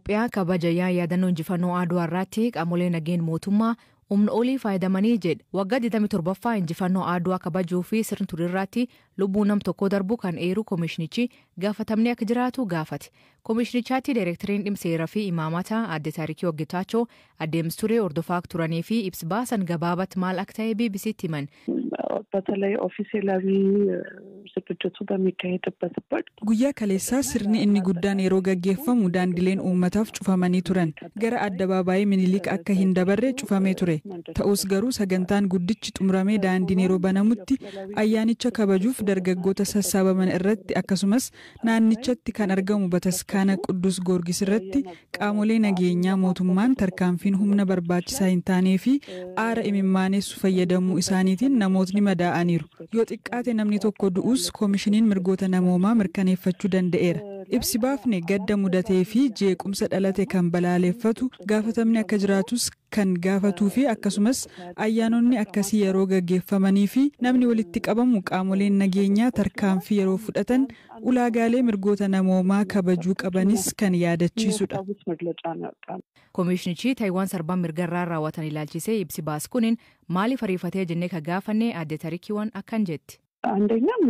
Itoophiyaa kabaja yaadannoo injifannoo Adwaa irratti qaamolee nageen mootummaa humna olii fayyadamanii jedhe. Waggaa 27ffaa injifannoo Adwaa kabajuu fi sirni turirraatti lubbuu nam tokkoo darbu kan eeru koomishinichi gaafatamni akka jiraatu gaafate. Koomishinichaatti daayireektariin dhimma seeraa fi imaamata adde Taarikii Hojjetaachoo adeemsa turee hordofaa turanii fi ibsa baasan gabaabatti maal akka ta'e BBCtti himan. በተለይ ኦፊሴላዊ ዝግጅቱ በሚካሄድበት ወቅት Guyyaa kaleessaa sirni inni guddaan yeroo gaggeeffamu daandileen uummataaf cufamanii turan. Gara addabaabaayii Minilik akka hin dabarre cufamee ture. Ta'us garuu sagantaan guddichi xumuramee daandiin yeroo banamutti ayyaanicha kabajuuf dargaggoota sassaabaman irratti, akkasumas naannichatti kan argamu bataskaana Quddus Goorgis irratti qaamolee nageenyaa mootummaan tarkaanfiin humna barbaachisaa hin taanee fi aara imimmaanessu fayyadamuu isaaniitiin namootni madaa'aniiru. Yoo xiqqaate namni tokko du'us koomishiniin mirgoota namoomaa mirkaneeffachuu danda'eera. Ibsi baafne gadda mudatee fi jeequmsa dhalate kan balaaleffatu, gaafatamni akka jiraatus kan gaafatuu fi akkasumas ayyaanonni akkasii yeroo gaggeeffamanii fi namni walitti qabamu qaamoleen nageenyaa tarkaanfii yeroo fudhatan ulaagaalee mirgoota namoomaa kabajuu qabanis kan yaadachiisudha. የሚያስታውስ መግለጫ ነው ያወጣነው። Koomishinichi Taayiwaan sarbaa mirgarraa raawwatan ilaalchisee ibsi baas kuniin maaliif ariifatee jennee ka gaafanne adde Tarikiiwwan akkan jetti. አንደኛም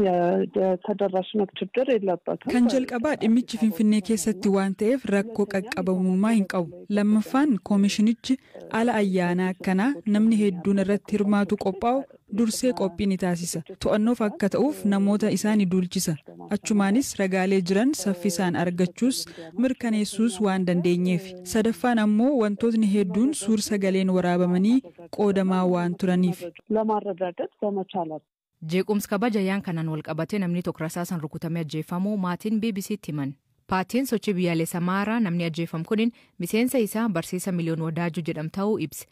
የተደራሽነት ችግር የለበትም። Kan jalqabaa dhimmichi Finfinnee keessatti waan ta'eef rakkoo qaqqabamummaa hin qabu. Lammaffaan, koomishinichi ala ayyaana akkanaa namni hedduun irratti hirmaatu qophaa'u dursee qophii ni taasisa. To'annoof akka ta'uuf namoota isaa ni duulchisa. Achumaanis ragaalee jiran saffisaan argachuus mirkaneessuus waan dandeenyeef. Sadaffaan ammoo wantootni hedduun suur sagaleen waraabamanii qoodamaa waan turaniif. ለማረጋገጥ በመቻላቸው Jeequmsa kabaja ayyaan kanaan wal qabatee namni tokko rasaasan rukutamee ajjeefamuu maatiin BBCtti himan. Paartiin sochii biyyaalessa Amaaraa namni ajjeefam kunin miseensa isaa barsiisa Miliyoon Wadaajuu jedhamu ta'uu ibse.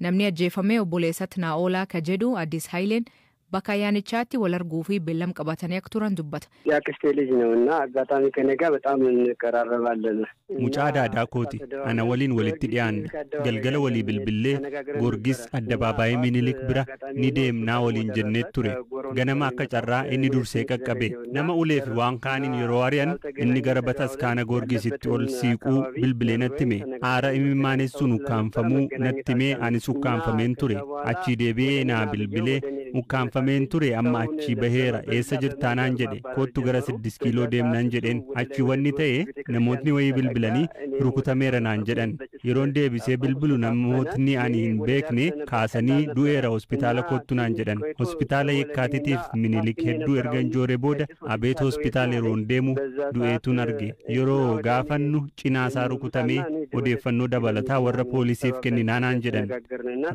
Namni ajjeefame obboleessatti Naa'olaa ka jedhu Addis Hayileen bakka ayyaanichaatti wal arguu fi beellam qabatanii akka turan dubbata. የአክስቴ ልጅ ነው እና አጋጣሚ ከኔ ጋር በጣም እንቀራረባለን። Mucaa daadaa kooti. Ana waliin walitti dhiyaanna. Galgala walii bilbillee Goorgis addabaabaayii Minilik bira ni deemnaa waliin jennee ture. Ganama akka carraa inni dursee qaqqabe. Nama ulee fi waan kaaniin yeroo ari'an inni gara bataskaana Goorgisitti ol siiquu bilbilee natti hime. Aara imimmaanessuun ukkaanfamuu natti himee anis ukkaanfameen ture. Achii deebi'ee naa bilbilee, "Ukkaanfameen ture, amma achii baheera, eessa jirtaa?" naan jedhe. "Kottu gara 6 kiiloo deemnaan" jedheen. Achi wanni ta'e namootni wayii bilbilanii "Rukutameera" naan jedhan. Yeroon deebisee bilbilu namootni ani hin beekne kaasanii "Du'eera, hospitaala kottu" naan jedhan. Hospitaala Yekkaatitiif Minilik hedduu ergan joore booda Abeet hospitaala yeroon deemu du'eetun arge. Yeroo gaafannu cinaasaa rukutamee, "Odeeffannoo dabalataa warra poolisiif kenninaa" naan jedhan.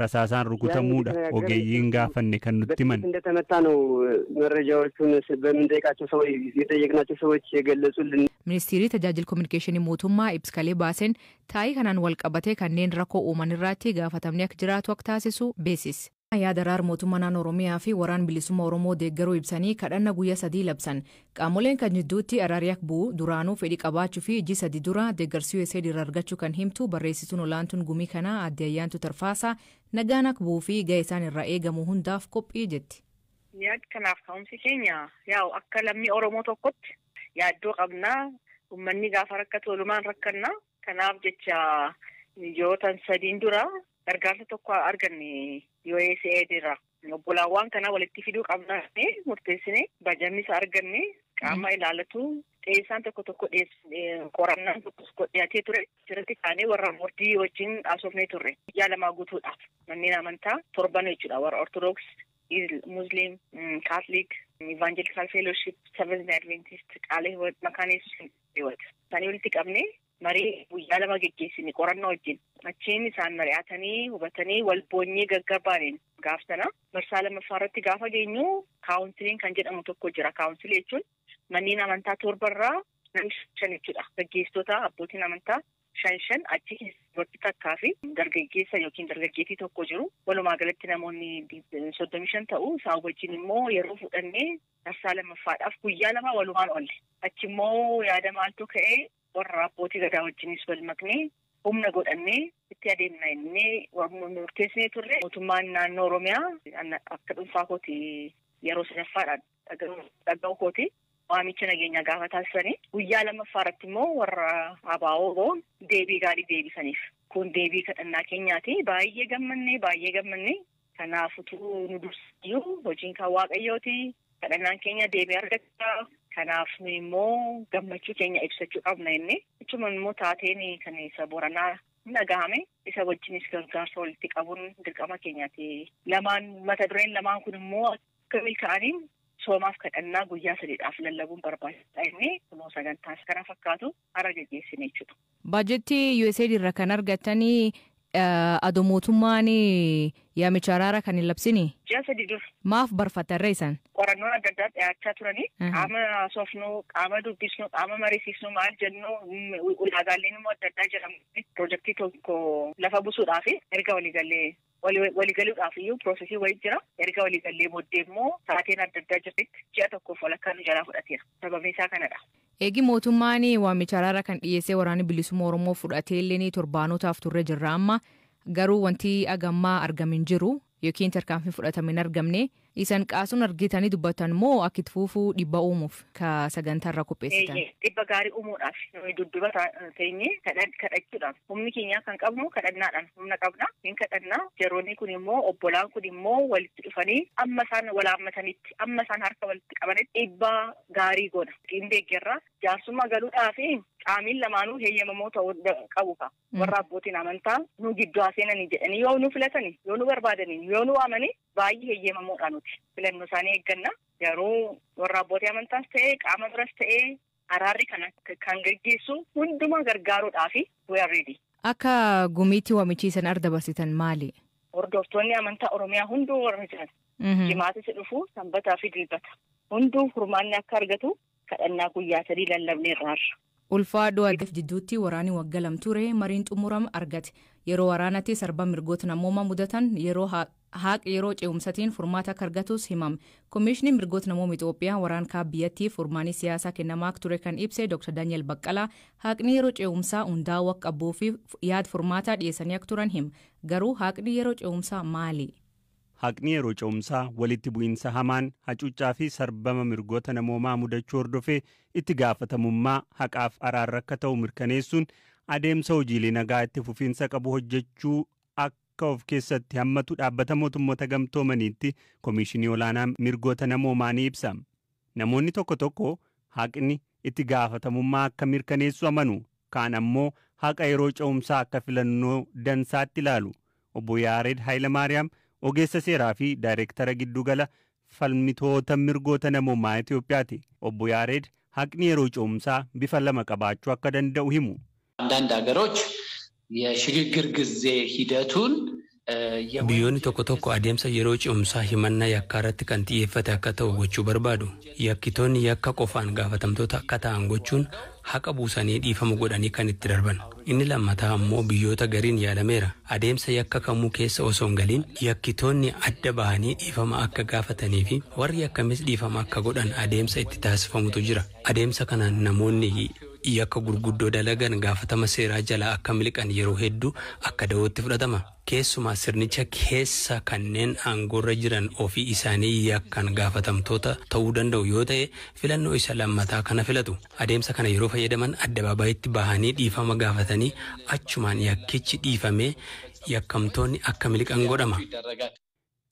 Rasaasaan rukutamuudha ogeeyyiin gaafanne kan nutti himan. እንደተመታ ነው መረጃዎቹን በምንጠይቃቸው ሰዎች የጠየቅናቸው ሰዎች የገለጹልን። Ministeerri tajaajila kominikeeshinii mootummaa ibsa kalee baaseen taa'ii kanaan wal qabatee kanneen rakkoo uuman irratti gaafatamni akka jiraatu akka taasisu beeksise. Yaada araara mootummaa naannoo Oromiyaa fi waraan bilisummaa Oromoo deeggaruu ibsanii kadhanna guyyaa 3 labsan. Qaamoleen kan jidduutti araarri akka bu'u duraanuu fedhii qabaachuu fi ji'a 3 dura deeggarsi USAID irraa argachuu kan himtu barreessituun olaantuun gumii kanaa adde Ayyaantu Tarfaasaa, nagaan akka bu'uu fi gahee isaan irraa eegamu hundaaf qophii jetti. Yaad kanaaf ka'umsi keenya yaa'u akka lammii Oromoo tokkotti yaaddoo qabnaa. Uummanni gaafa rakkatu walumaan rakkannaa. Kanaaf jecha ji'oota sadiin dura gargaarsa tokko arganne USAID irraa. Obbolaawwan kana walitti fiduu qabnaa murteessine, bajanni isa arganne qaama ilaalatu xeessaan tokko tokko, qorannaan tokko tokko dhiyaatee ture. Asirratti kaanee warra murtii wajjin haasofnee turre. Guyyaa 2 guutuudhaaf manneen amantaa torban jechuudha, warra Ortodoks, Muslim, Catholic, Evangelical Fellowship, Seventh Adventist, Qaala Hiwot, Makaana Yesuus Hiwot. Isaanii walitti qabnee marii guyyaa 2 geggeessine qorannoo wajjin. Achiin isaan mari'atanii hubatanii wal boonyee gaggabaaniin gaaf sana marsaa lammaffaa irratti gaafa geenyu counciliin kan jedhamu tokko jira. Councilii jechuun manneen amantaa torbarraa namni shan jechuudha. Gaggeessitoota abbootiin amantaa shan shan, achi dubartii takkaa fi dargaggeessa yookiin dargaggeettii tokko jiru. Walumaa galatti namoonni 35 ta'u. Isaan wajjin immoo yeroo fudhannee marsaa lammaffaadhaaf guyyaa 2 walumaan oolle. Achi immoo yaada maaltu ka'ee, warra abbootii gadaa wajjinis wal maknee humna godhannee itti adeemna jennee murteessinee turre. Mootummaan naannoo Oromiyaa akka dhuunfaa kooti yeroo sadaffaadhaan dhaga'u kooti. Waamicha nageenyaa gaafa taasisanii guyyaa lammaffaa irratti immoo warra ABO deebii gaarii deebisaniif. Kun deebii kadhannaa keenyaati. Baay'ee gammannee baay'ee gammannee. Kanaaf utuu nu dursiyyuu hojiin kan Waaqayyooti. Kadhannaan keenya deebii argata. Kanaaf nu immoo gammachuu keenya ibsachuu qabna inni. Jechuun immoo taateen kan isa Booranaa hin dhagahame. Isa wajjinis gargaarsa walitti qabuun dirqama keenyaati. Lamaan mata dureen lamaan kun immoo akka milkaa'aniin soomaaf kadhannaa guyyaa sadiidhaaf lallabuun barbaachisaadha inni kunoo sagantaas kana fakkaatu har'a geggeessine jechuudha. Baajettii USAID irra kan argatanii adoo mootummaan yaamicha araaraa kan hin labsini? Ji'a 3 dura. Maaf barfatarra isaan? Qorannoon adda addaa dhiyaachaa turanii qaama haasofnu, qaama dubbisnu, qaama mariisisnu maal jennu ulaagaaleen immoo adda addaa jedhamu piroojeektii tokko lafa buusuudhaaf erga waliigalee waliigaluudhaaf iyyuu piroosesii wayii jira. Erga waliigallee booddee immoo sa'aatiin adda addaa jirtitti ji'a tokkoof walakkaa nu jalaa fudhateera. Sababni isaa kanadha. Eegi mootummaan waamicha araaraa kan dhiyeessee waraanni bilisummaa Oromoo fudhatee illee torbaanotaaf turre jirra amma garuu wanti agammaa argamin jiru yookiin tarkaanfii fudhatame hin argamne isan qaasuun argitanii dubbatan moo akka itti fufuu dhibba uumuuf ka sagantaarra qopheessitan? Dhibba gaarii uumuudhaaf nuyi dudduba teenyee kadhachuudhaan humni keenya kan qabnu kadhannaadhaan humna qabna hin kadhannaa yeroonni kun immoo obbolaan kun immoo walitti dhufanii amma isaan walaammatanitti amma isaan harka walitti qabanitti dhibba gaarii goona. Hin deeggarra jaarsummaa galuudhaaf qaamiin lamaanuu heeyyamamoo ta'uu qabu ka warra abbootiin amantaa nu gidduu seenanii jedhanii yoo nu filatanii yoo nu barbaadanii yoo nu waamanii baay'ee heeyyamamoodha nuti filannoo isaanii eegganna. Garuu warra abbootii amantaas ta'ee qaama biras ta'ee araarri kana kan gaggeessu hundumaa gargaaruudhaaf we are ready. Akka gumiitti waamichiisan arda barsiitan maali? Hordoftoonni amantaa Oromiyaa hunduu warra jiran. Jimaatis dhufu sanbataa fi dilbata. Hunduu furmaanni akka argatu kadhannaa guyyaa 3 lallabneerra. Ulfaadhoo adda jidduutti waraanni waggaa 2 ture mariin xumurame argate. Yeroo waraanatti sarba mirgoota namoomaa mudatan yeroo haaq yeroo ce'umsatiin furmaata akka argatus himame. Komishinii mirgoota namooma Itoophiyaa waraan kaaba biyyattii furmaanni siyaasaa kennamaa akka ture kan ibse Dr. Daniel Baqqalaa haqni yeroo ce'umsaa hundaa'uu akka qabuu fi yaada furmaataa dhiyeessanii akka turan hima. Garuu haqni yeroo ce'umsaa maali? Haqni yeroo ce'umsaa walitti bu'iinsa hamaan hacuuccaa fi sarbama mirgoota namoomaa mudachuu hordofee itti gaafatamummaa haqaaf araarra akka ta'u mirkaneessuun adeemsa hojiilee nagaa itti fufiinsa qabu hojjechuu akka of keessatti hammatu dhaabbata mootummoota gamtoomaniitti komishinii olaanaa mirgoota namoomaa ni ibsa. Namoonni tokko tokko haqni itti gaafatamummaa akka mirkaneessu amanu, kaan ammoo haqa yeroo ce'umsaa akka filannoo dansaatti ilaalu. Obbo Yaared Hayilamaariyaam ogeessa seeraa fi daayireektara giddugala falmitoota mirgoota namoomaa Itoophiyaati. Obbo Yaared haqni yeroo ce'umsaa bifa lama qabaachuu akka danda'u himu. አንዳንድ ሀገሮች የሽግግር ጊዜ ሂደቱን Biyyoonni tokko tokko adeemsa yeroo ce'umsaa himannaa yakkaa irratti kan xiyyeeffate akka ta'u gochuu barbaadu. Yakkitoonni yakka qofaan gaafatamtoota akka ta'an gochuun haqa buusanii dhiifama godhanii kan itti darban. Inni lammataa ammoo biyyoota gariin yaalameera. Adeemsa yakka kamuu keessa osoo hin galiin yakkitoonni adda bahanii dhiifama akka gaafatanii fi warri yakkames dhiifama akka godhan adeemsa itti taasifamutu jira. Adeemsa kanaan namoonni yakka gurguddoo dalagan gaafatama seeraa jalaa akka miliqan yeroo hedduu akka dawootti fudhatama. Keessumaa sirnicha keessa kanneen aangoorra jiran ofii isaanii yakkaan gaafatamtoota ta'uu danda'u yoo ta'e filannoo isa lammataa kana filatu. Adeemsa kana yeroo fayyadaman addabaabayitti bahanii dhiifama gaafatanii achumaan yakkichi dhiifamee yakkamtoonni akka miliqan godhama.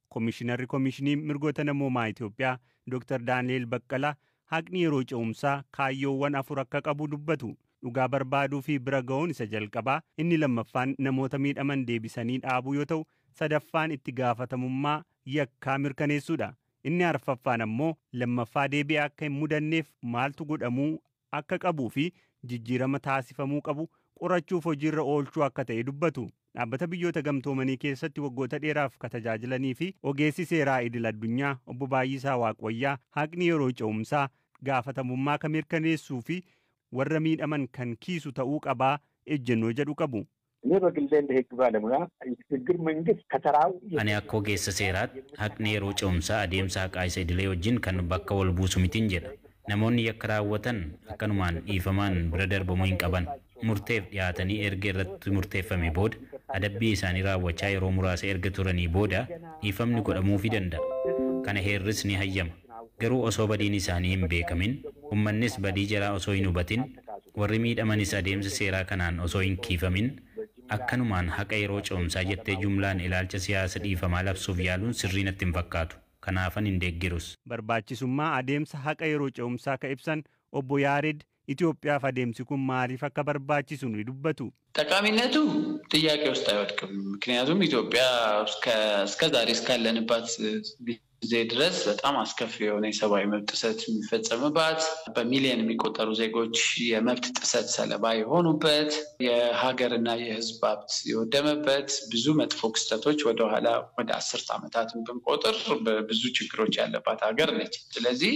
Komishinarri Komishinii Mirgoota Namoomaa Itoophiyaa Dr. Daani'el Baqqalaa haqni yeroo ce'umsaa kaayyoowwan 4 akka qabu dubbatu. Dhugaa barbaaduu fi bira ga'uun isa jalqabaa, inni lammaffaan namoota miidhaman deebisanii dhaabuu yoo ta'u, sadaffaan itti gaafatamummaa yakkaa mirkaneessuudha. Inni arfaffaan ammoo lammaffaa deebi'ee akka hin mudanneef maaltu godhamuu akka qabuu fi jijjiirama taasifamuu qabu qorachuuf hojiirra oolchuu akka ta'e dubbatu. Dhaabbata biyyoota gamtoomanii keessatti waggoota dheeraaf ka tajaajilanii fi ogeessi seeraa idil addunyaa obbo Baay'isaa Waaqwayyaa haqni yeroo ce'umsaa gaafatamummaa kan mirkaneessuu fi warra miidhaman kan kiisu ta'uu qabaa ejjennoo jedhu qabu. እኔ በግሌ እንደ ህግ ባለሙያ የሽግግር መንግስት ከተራው Ani akka ogeessa seeraatti haqni yeroo ce'umsaa adeemsa haqaa isa idilee wajjin kan bakka wal buusu mitiin jedha. Namoonni yakka raawwatan akkanumaan dhiifamaan bira darbamuu hin qaban. Murteef dhiyaatanii erga irratti murteeffame booda adabbii isaanii raawwachaa yeroo muraasa erga turanii booda dhiifamni godhamuufii danda'a. Kana heerris ni hayyama. Garuu osoo badiin isaanii hin beekamin Uummannis badii jalaa osoo hin hubatin, warri miidhamanis adeemsa seeraa kanaan osoo hin kiifamin, akkanumaan haqa yeroo ce'umsaa jettee jumlaan ilaalcha siyaasa dhiifamaa labsuuf yaaluun sirrii natti hin fakkaatu. Kanaafan hin deeggarus. Barbaachisummaa adeemsa haqa yeroo ce'umsaa ka ibsan obbo Yaared Itoophiyaaf adeemsi kun maaliif akka barbaachisu ni dubbatu. ጠቃሚነቱ ጥያቄ ውስጥ አይወድቅም። ምክንያቱም ኢትዮጵያ እስከ ዛሬ እስካለንባት ጊዜ ድረስ በጣም አስከፊ የሆነ የሰብአዊ መብት ጥሰት የሚፈጸምባት፣ በሚሊዮን የሚቆጠሩ ዜጎች የመብት ጥሰት ሰለባ የሆኑበት፣ የሀገርና የሕዝብ ሀብት የወደመበት፣ ብዙ መጥፎ ክስተቶች ወደኋላ ወደ አስርት ዓመታትን ብንቆጥር ብዙ ችግሮች ያለባት ሀገር ነች። ስለዚህ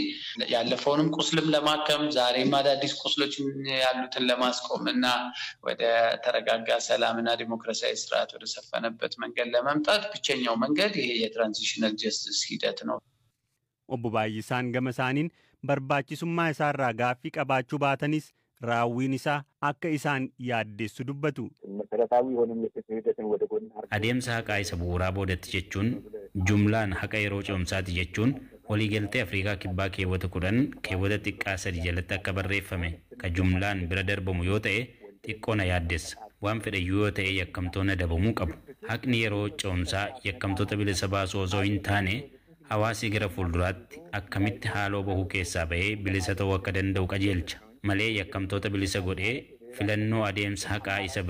ያለፈውንም ቁስልም ለማከም፣ ዛሬም አዳዲስ ቁስሎች ያሉትን ለማስቆም እና ወደ ተረጋጋ ሰላምና ዲሞክራሲያዊ ስርዓት ወደ ሰፈነበት መንገድ ለመምጣት ብቸኛው መንገድ ይሄ የ transitional justice ሂደት ነው። Obbo Baay'isaan gama isaaniin barbaachisummaa isaarraa gaaffii qabaachuu baatanis raawwiin isaa akka isaan yaaddessu dubbatu. መሰረታዊ የሆነ የፍትህ ሂደትን ወደ ጎን Adeemsa haqaa isa bu'uuraa boodatti jechuun, jumlaan haqa yeroo ce'umsaati jechuun, waliigaltee Afrikaa Kibbaa keewwata 10 keewwata xiqqaa 3 jalatti akka barreeffame ka jumlaan bira darbamu yoo ta'e xiqqoo na yaaddessa. Waan fedhayyuu yoo ta'e yakkamtoonni adabamuu qabu. Haqni yeroo ce'umsaa yakkamtoota bilisa baasuu osoo hin taane hawaasi gara fuulduraatti akkamitti haaloo bahuu keessaa bahee bilisa ta'uu akka danda'u qajeelcha malee yakkamtoota bilisa godhee filannoo adeemsa haqaa isa